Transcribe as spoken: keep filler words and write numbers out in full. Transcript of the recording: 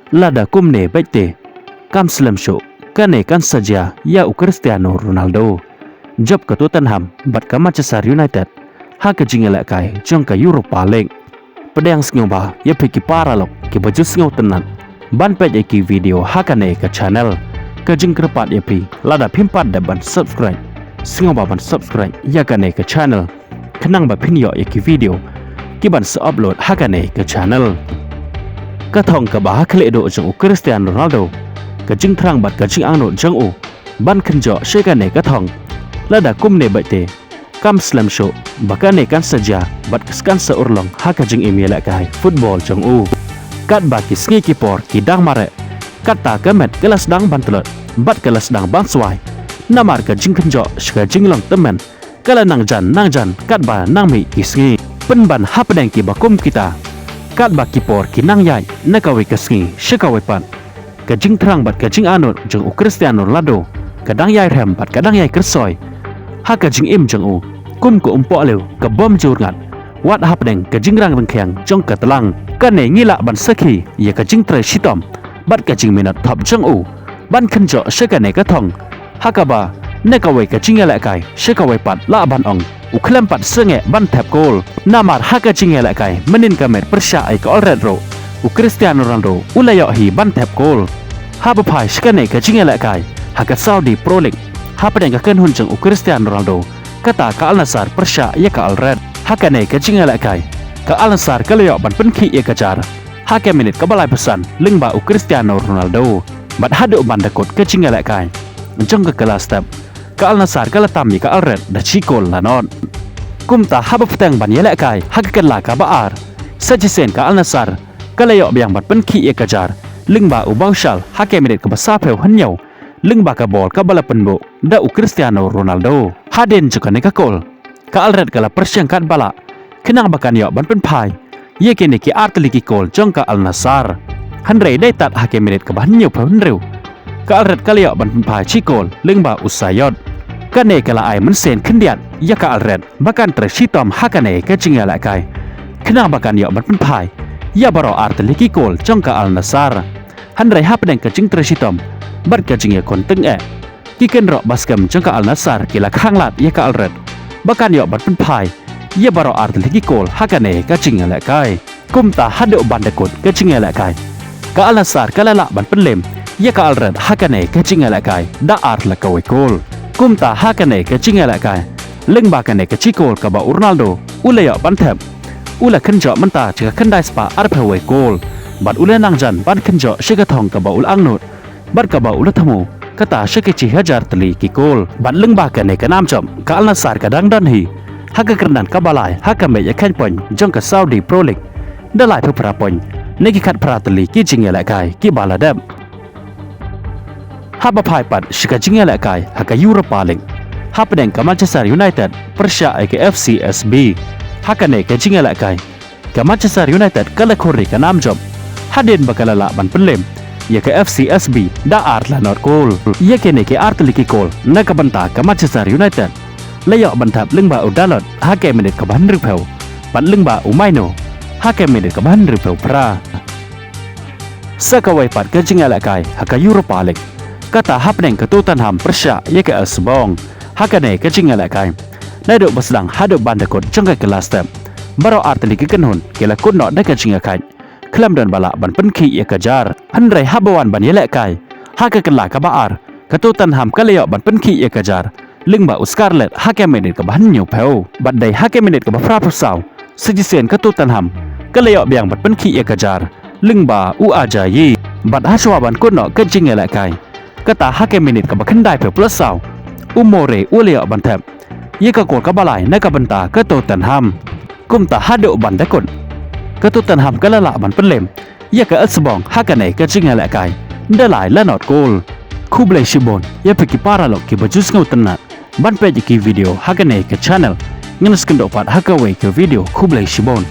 Lada kumne beit te, kam slem shuh, kane kan sa jia ïa u Cristiano Ronaldo jop ka Tottenham bad ka Manchester United ha ka jingïalehkai jong ka Europa League. Pdiang sngewbha ïa phi ki paralok kiba ju sngewtynnat ban peit ïa ki video ha kane ka channel. Ka jingkyrpad ïa phi, lada phim pat dep ban subscribe, sngewbha ban subscribe ïa kane ka channel, khnang ba phin ïoh ïa ki video kiban sa upload ha kane ka channel. Ka thong kaba ha khlieh duh jong u Cristiano Ronaldo, ka jingthrang bad ka jingangnud jong u ban kynjoh sha kane ka thong, lada kumne beit te, kam slem shuh ba kane kan sa jia bad kan sa urlong ha ka jingim ïalehkai football jong u. Katba ki sngi ki por ki dang mareh, kata ka met ka la sdang ban tlot bad ka la sdang ban swai, namar ka jingkynjoh sha ka jinglong tymmen ka la nang jan nang jan katba nang mih ki sngi. Pynban hapdeng kiba kum kita, katba ki por ki nang ïaid na kawei ka sngi sha kawei pat, ka jingthrang bad ka jingangnud jong u Cristiano Ronaldo ka dang ïai rhem bad ka dang ïai kyrsoi ha ka jingim jong u, kum ka umpohliew ka bym ju rngat wat hapdeng ka jingrang ryngkhiang jong ka tlang. Kane ngi lah ban sakhi ïa ka jingtrei shitom bad ka jingminot thop jong u ban kynjoh sha kane ka thong, ha kaba na kawei ka jingïalehkai sha kawei pat lah ban ong u khlem pat sangeh ban thep kol. Namar ha ka jingïalehkai mynnin ka met pyrshah ïa ka Al Nassr ruh, u Cristiano Ronaldo u la ïoh hi ban thep kol. Haba phai sha kane ka jingïalehkai ha ka Saudi Pro League, hapdeng ka kynhun jong u Cristiano Ronaldo, kata ka Al Nassr pyrshah ïa ka Al Nassr. Ha kane ka jingïalehkai, ka Al Nassr ka la ïoh ban pynkhih ïa ka jar ha ka minit kaba laiphew san lyngba u Cristiano Ronaldo. Bad haduh ban da kut ka jingïalehkai jong ka kylla step, ka Al Nassr ka la tam ïa ka Al Nassr da shi kol la nod. Kumta haba pyrshang ban ïalehkai ha ka kylla kaba ar, sa shisien ka Al Nassr ka la ïoh biang ban pynkhih ïa ka jar lyngba u Bauchal ha ka minit kaba saphew hynñiew, lyngba ka bol kaba la pynbuh da u Cristiano Ronaldo. Hadien jong kane ka kol, ka Al Nassr ka la pyrshang katba lah khnang ba kan ïoh ban pynphai ïa kine ki artylli ki kol jong ka Al Nassr. Hynrei dei tad ha ka minit kaba hynñiewphew hynriew, ka Al Nassr ka la ïoh ban pynphai shi kol lyngba u Saïd. Kane ka la ai mynsiem khyndiat ïa ka Al Nassr ba kan trei shitom ha kane ka jingïalehkai, khnang ba kan ïoh ban pynphai ïa baroh artylli ki kol jong ka Al Nassr. Hynrei hapdeng ka jingtrei shitom bad ka jingïakhun tyngeh, ki kynroh ba skhem jong ka Al Nassr ki la khanglad ïa ka Al Nassr ba kan ïoh ban pynphai ïa baroh artylli ki kol ha kane ka jingïalehkai. Kumta haduh ban da kut ka jingïalehkai, ka Al Nassr ka la lah ban pynlem ïa ka Al Nassr ha kane ka jingïalehkai da ar la kawei kol. Kumta ha kane ka jingïalehkai, lyngba kane ka shi kol kaba u Ronaldo u la ïoh ban thep, u la kynjoh mynta sha ka khyndai spah arphew wei kol, bad u la nang jan ban kynjoh sha ka thong kaba u la angnud bad kaba u la thmu, kata sha ka shi hajar tylli ki kol. Bad lyngba kane ka nam jop, ka Al Nassr ka dang don hi ha ka kyrdan kaba lai ha ka mei ïakhun point jong ka Saudi Pro League, da laiphew phra point na ki khatphra tylli ki jingïalehkai kiba la dep. Haba phai pat sha ka jingïalehkai ha ka Europa League, hapdeng ka Manchester United pyrshah ïa ka F C S B, ha kane ka jingïalehkai, ka Manchester United ka la khur ïa ka nam jop hadien ba ka la lah ban pynlem ïa ka F C S B da ar la nod kol. Ïa kine ki artylli ki kol na ka bynta ka Manchester United la ïoh ban thep lyngba u Dalot ha ka minit kaba hynriewphew, bad lyngba u Maino ha ka minit kaba hynriewphew phra. Sa kawei pat ka jingïalehkai ha ka Europa League, kata hapdeng ka Tottenham pyrshah ïa ka Elfsborg ha kane ka jingïalehkai. Naduh ba sdang haduh ban da kut jong ka kylla step, baroh artylli ki kynhun ki la kut noh da ka jingïakhaid, khlem don ba lah ban pynkhih ïa ka jar. Hynrei haba wan ban ïalehkai ha ka kylla kaba ar, ka Tottenham ka la ïoh ban pynkhih ïa ka jar lyngba u Scarlett ha ka minit kaba hynñiewphew. Bad dei ha ka minit kaba phraphew saw, sa shisien ka Tottenham ka la ïoh biang ban pynkhih ïa ka jar lyngba u Ajayi. Bad hashwa ban kut noh ka jingïalehkai, kata ha ka minit kaba khyndaiphew phew saw, u Mouré u la ïoh ban thep ïa ka kol kaba lai na ka bynta ka Tottenham. Kumta haduh ban da kut, ka Tottenham ka la lah ban pynlem ïa ka Elfsborg ha kane ka jingïalehkai da lai la nod kol. Khublei shibun ïa phi ki paralok kiba ju sngewtynnat ban peit ïa ki video ha kane ka channel. Ngin sa ïakynduh pat ha kawei ka video. Khublei shibun.